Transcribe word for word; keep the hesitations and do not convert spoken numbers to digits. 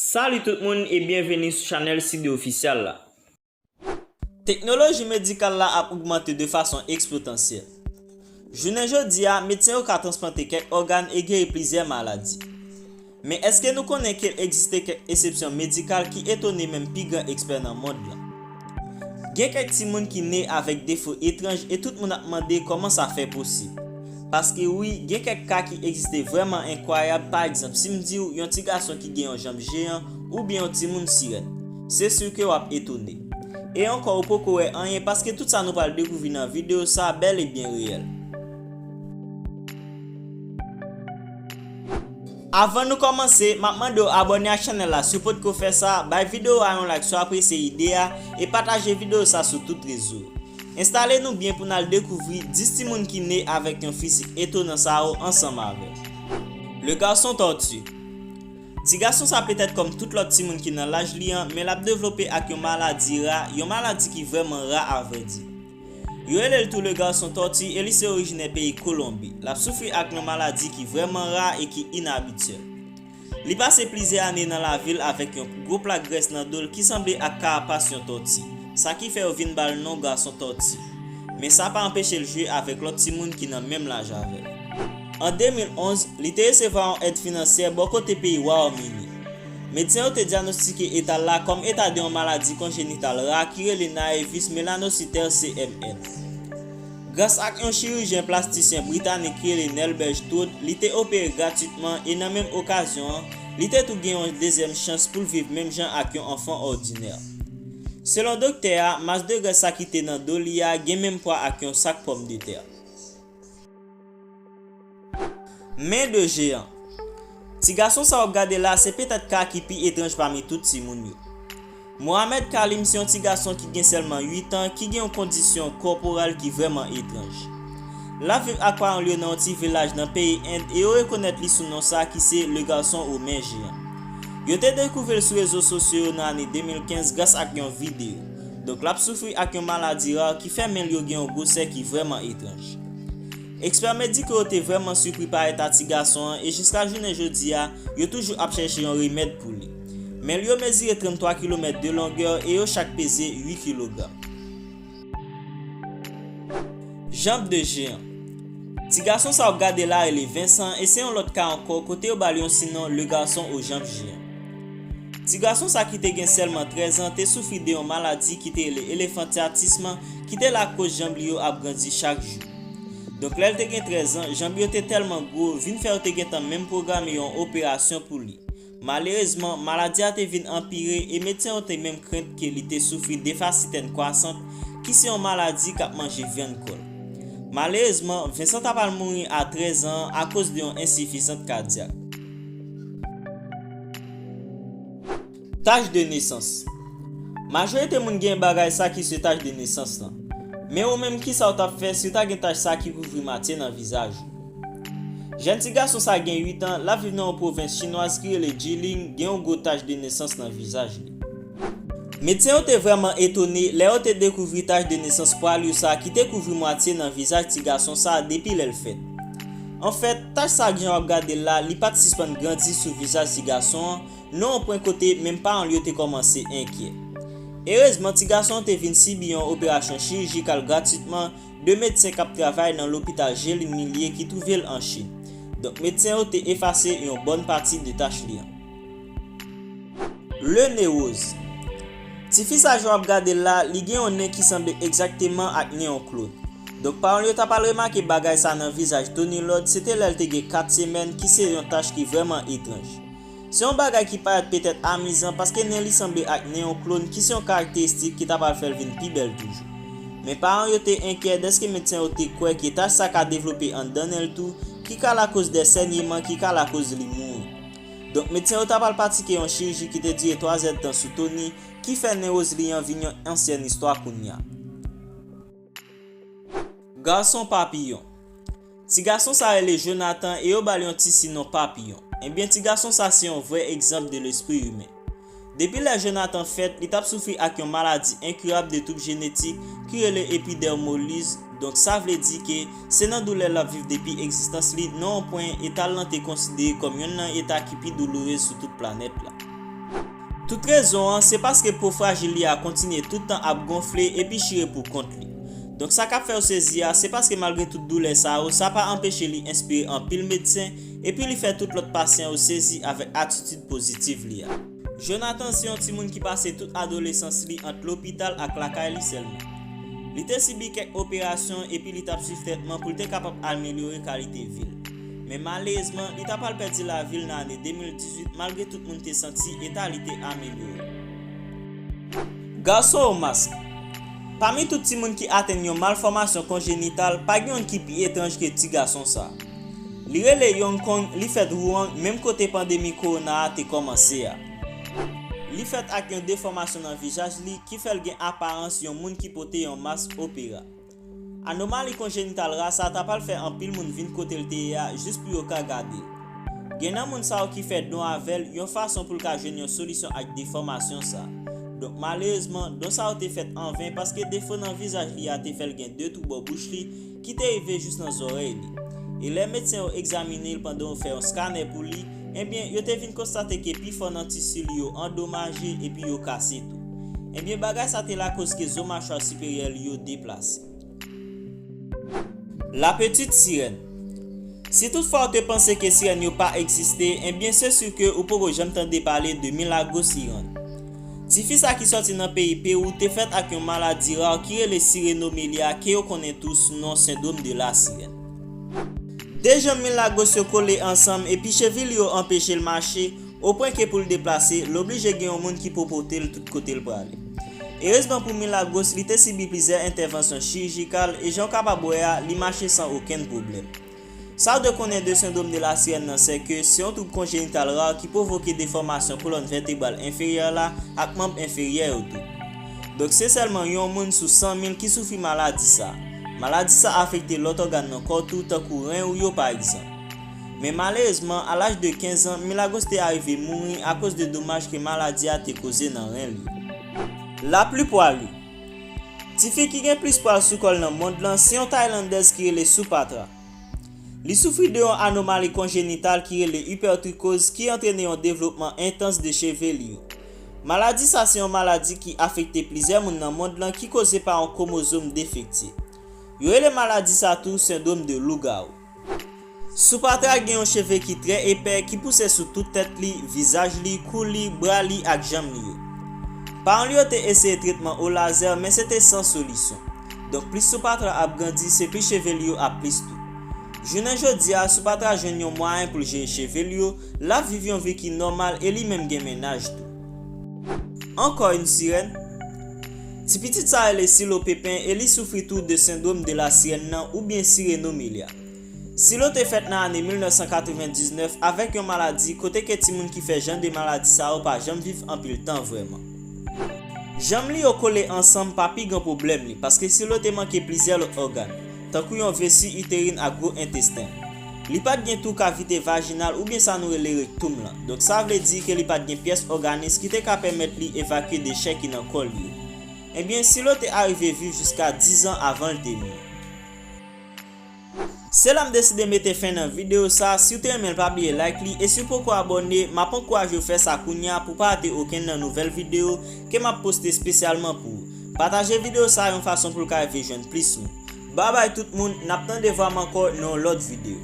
Salut tout moun e byenveni sou chanèl Side Ofisyal la. Teknoloji medikal la ap ogmante de fason eksponansyèl. Jounen jodi a, medsen yo ka transplante kèk ògàn e geri plizyè maladi. Men èske nou konnen ke egziste kèk eksepsyon medikal ki etone menm pi gran ekspè nan mond lan? Gen kèk timoun ki ne avèk defo etranj e tout moun ap mande kòman sa fè posib. Paske wi, gen kèk ka ki egziste vrèman enkwayab, pa egzanp, si m di w yon ti gason ki gen yon janm jeyan oubyen yon timoun sirèn, se si ke w ap etone. E ankò, ou poko wè anyen paske tout sa nou pral dekouvri nan videyo sa a bèl e byen reyèl. Avan nou kòmanse, m ap mande w abòne ak chanèl la si w potko fè sa, bay videyo a yon like si w apresye ide a, e pataje videyo sa sou tout rezo. Enstale nou byen pou n al dekouvri dis timoun ki ne avèk yon fizik etonan sa yo ansanm avè. Le garçon tortue. Ti gason sa petèt kòm tout lòt timoun ki nan laj li an, men l ap devlope ak yon maladi ra, yon maladi ki vrèman ra avrèdi. Yo rele l tou le garçon tortue e li se orijinè peyi Kolonbi. L ap soufri ak yon maladi ki vrèman ra e ki inabityèl. Li pase plizyè ane nan lavil avèk yon gwo plak grès nan do l ki sanble ak karapas yon tòti, sa ki fè yo vin ba l non gason tòti. Men sa pa anpeche l jwe avèk lòt timoun ki nan menm laj avè l. An de mil onz, li te resevwa yon èd finansyè bò kote peyi Wayòm Ini. Medsen yo te dyagnostike eta l la kòm eta de yon maladi konjenital ra ki rele naevis melanocytaire C M N. Gras ak yon chirijyen plastisyen britanik ki rele Nel Bergtraud, li te opere gratwitman e nan menm okazyon an, li te tou gen yon dezyèm chans pou l viv menm jan ak yon anfan òdinè. Selon doktè a, mas de grès sa ki te nan do li a gen menm pwa ak yon sak pòmdetè. Men de jeyan. Ti gason sa w ap gade la, se petèt ka ki pi etranj pami tout timoun yo. Mohamed Kalim se yon ti gason ki gen sèlman uit an, ki gen yon kondisyon kòporal ki vrèman etranj. L ap viv ak paran l yo nan yon ti vilaj nan peyi End e yo rekonèt li sou non sa ki se le garçon aux mains géants. Yo te dekouvri l sou rezo sosyo yo nan ane de mil kenz gras ak yon videyo. Donk, l ap soufri ak yon maladi ra ki fè men l yo gen yon gwosè ki vrèman etranj. Ekspè mediko yo te vrèman sipri pa eta ti gason an e jiska jounen jodi a, yo toujou ap chèche yon remèd pou li. Men l yo mezire tranntwa kilomèt de longè e yo chak peze uit kilogram. Janb de jeyan. Ti gason sa w ap gade la rele Vincent e se yon lòt ka ankò kote yo ba l yon sinon le garçon aux jambes géantes. Ti gason sa ki te gen sèlman trèz an te soufri de yon maladi ki te rele elefantiatism ki te lakoz janb li yo ap grandi chak jou. Donk lè l te gen trèz an, janb yo te tèlman gwo, vin fè yo te gentan menm pwograme yon operasyon pou li. Malerezman, maladi a te vin anpire e medsen yo te menm krent ke li te soufri de fasitèn kwasant, ki se yon maladi k ap manje vyann kò l. Malerezman, Vincent ta pral mouri a trèz an akoz de yon ensifizans kadyak. Tach de nesans. Majorite moun gen bagay sa ki se tach de nesans lan. Men ou menm, kisa w t ap fè si w ta gen tach sa ki kouvri mwatye nan vizaj ou? Jèn ti gason sa gen uit an, l ap viv nan yon pwovens chinwaz ki rele Jilin, gen yon gwo tach de nesans nan vizaj li. Medsen yo te vrèman etone lè yo te dekouvri tach de nesans pwalye sa ki te kouvri mwatye nan vizaj ti gason sa depi lè l fèt. Anfèt, tach sa jan w ap gade l la, li pa t sispann grandi sou vizaj ti gason an, nan yon pwen kote menm paran l yo te kòmanse enkyè. Erezman, ti gason an te vin sibi yon operasyon chirijikal gratwitman de medsen k ap travay nan lopital Jilin Milye ki twouve l an Chin. Donk, medsen yo te efase yon bòn pati de tach li an. Le nez rose. Tifi sa jan w ap gade l la, li gen yon nen ki sanble egzakteman ak nen yon klon. Donk, paran l yo ta pral remake bagay sa nan vizaj Tony Lord, se te lè l te gen kat semèn, ki se yon tach ki vrèman etranj. Se yon bagay ki parèt petèt amizan paske nen li sanble ak nen yon klon, ki se yon karakteristik ki ta pral fè l vin pi bèl toujou. Men paran yo te enkyè dèske medsen yo te kwè ke tach sa ka devlope anndan nen l tou, ki ka lakoz de sènyeman, ki ka lakoz li mouri. Donk, medsen yo ta pral pratike yon chiriji ki te dire twa zèdtan sou Tony, ki fè nen woz li an vin yon ansyèn istwa kounye a. Gason papiyon. Ti gason sa rele Jonathan e yo ba l yon ti sinon Papiyon. Ebyen, ti gason sa se yon vrè egzanp de lespri imen. Depi lè Jonathan fèt, li t ap soufri ak yon maladi enkirab de twoub jenetik ki rele epidèmoliz, donk sa vle di ke se nan doulè l ap viv depi egzistans li, nan yon pwen eta l lan te konsidere kòm yonn nan eta ki pi doulourez sou tout planèt la. Tout rezon an, se paske po frajil li a kontinye tout tan ap gonfle epi chire pou kont li. Donk sa k ap fè w sezi a, se paske malgre tout doulè sa yo, sa pa anpeche li enspire anpil medsen, epi li fè tout lòt pasyan yo sezi avèk atitid pozitif li a. Jonathan se yon timoun ki pase tout adolesans li ant lopital ak lakay li sèlman. Li te sibi kèk operasyon epi li t ap swiv trètman pou l te kapab amelyore kalite vi l. Men malerezman, li ta pral pèdi lavi l nan ane de mil dizuit, malgre tout moun te santi eta li te amelyore. Gason o mask. Pami tout timoun ki atenn yon malfòmasyon konjenital, pa gen youn ki pi etranj ke ti gason sa. Li rele Young Kong, li fèt Wuhan, menm kote pandemi kowona a te kòmanse a. Li fèt ak yon defòmasyon nan vizaj li ki fè l gen aparans yon moun ki pote yon mask opera. Anomali konjenital ra sa ta pral fè anpil moun vin kote l te ye a jis pou yo ka gade l. Gen nan moun sa yo ki fè don avè l yon fason pou l ka jwenn yon solisyon ak defòmasyon sa. Donk malerezman, don sa yo te fèt anven paske defo nan vizaj li a te fè l gen de twou bò bouch li ki te rive jis nan zòrèy li. E lè medsen yo egzamine l pandan yo fè yon skanè pou li, ebyen, yo te vin konstate ke pifò nan tisi li yo andomaje epi yo kase tou. Ebyen, bagay sa te lakoz ke zo machwa siperyè li yo deplase. La petite sirène. Si toutfwa w te panse ke sirèn yo pa egziste, ebyen se si ke ou poko janm tande pale de Milagros Sirèn. Tifi sa ki sòti nan peyi Pewou te fèt ak yon maladi ra ki rele sirenomelia ke yo konnen tou sou non sendwòm de la sirèn. De janm Milagros yo kole ansanm epi cheviy li yo anpeche l mache, opwen ke pou l deplase, l oblije gen yon moun ki pou pote l tout kote l prale. Erezman pou Milagros, li te sibi plizyè entèvansyon chirijikal e jan w kapab wè a, li mache san okenn pwoblèm. Sa w dwe konnen de sendwòm de la sirèn nan, se ke se yon twoub konjenital ra ki pwovoke defòmasyon kolòn vètebral enferyè la ak manm enferyè yo tou. Donk se sèlman yon moun sou san mil ki soufri maladi sa. Maladi sa afekte lòt ògàn nan kò w tou, tankou ren ou yo pa egzanp. Men malerezman, a laj de kenz an, Milagros te arive mouri akoz de domaj ke maladi a te koze nan ren li. Lapli pwali. Tifi ki gen plis pwal sou kò l nan mond lan se yon Taylandèz ki rele Soupatra. Li soufri de yon anomali konjenital ki rele ipètrikoz ki antrene yon devlopman entans de cheve li yo. Maladi sa se yon maladi ki afekte plizyè moun nan mond lan ki koze pa yon kwomozòm defekte. Yo rele maladi sa tou sendwòm de lougawou. Soupatra gen yon cheve ki trè epè ki pouse sou tout tèt li, vizaj li, kou li, bra li ak janm li yo. Paran li yo te eseye tretman o lazè, men se te san solisyon. Donk plis Soupatra ap grandi, se plis cheve li yo ap plis tou. Jounen jodi a, Soupatra jwenn yon mwayen pou l jere cheve li yo, l ap viv yon vi ki nòmal e li menm gen mennaj tou. Ankò yon sirèn. Ti pitit sa rele Silo Pepin e li soufri tou de sendwòm de la sirèn nan oubyen sirenomelia. Silo te fèt nan ane mil nèf san katrevendiznèf avèk yon maladi kote ke timoun ki fè jan de maladi sa yo pa janm viv anpil tan vrèman. Janm li yo kole ansanm pa pi gran pwoblèm li, paske Silo te manke plizyè lòt ògàn, tankou yon vesi iterin ak gwo entesten. Li pa t gen tou kavite vajinal oubyen sa nou rele rektoum lan, donk sa vle di ke li pa t gen pyès òganis ki te ka pèmèt li evakye dechè ki nan kò li yo. Ebyen, Silo te arive viv jiska diz an avan l te mouri. Se la m deside mete fen nan videyo sa. Si w te renmen l, pa bliye like li. E si w poko abòne, m ap ankouraje w fè sa kounye a pou w pa rate okenn nan nouvèl videyo ke m ap poste espesyalman pou ou. Pataje videyo sa yon fason pou l ka rive jwenn plis moun. Babay tout moun, n ap tande vwa m ankò nan yon lòt videyo.